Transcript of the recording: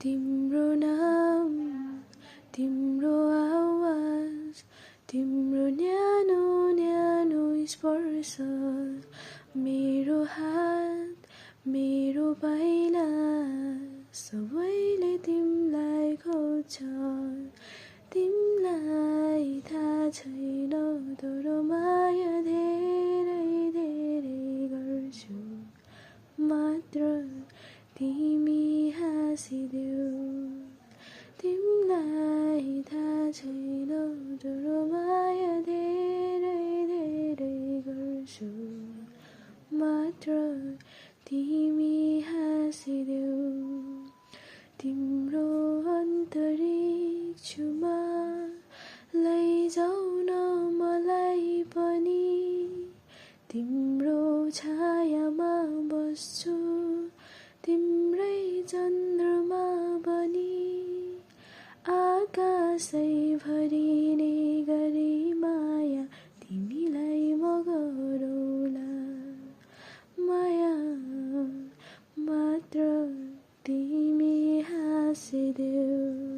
तिम्रो नाम तिम्रो आवाज तिम्रो न्यानो न्यानो स्पर्श मेरो हात मेरो पाइला सबैले तिमीलाई खोज्छ तिमीलाई थाहा छैन तर माया धेरै धेरै गर्छु मात्र तिमी हाँसिदेऊ तिमीलाई थाहा छैन तर माया धेरै धेरै गर्छु मात्र तिमी हाँसिदेऊ तिम्रो अन्तरिक्षमा लैजाऊ न मलाई पनि तिम्रो छायामा बस्छु तिम्रै चन्द्रमा बनी आकाशै भरिने गरी माया तिमीलाई म गरौँला माया मात्र तिमी हाँसिदेऊ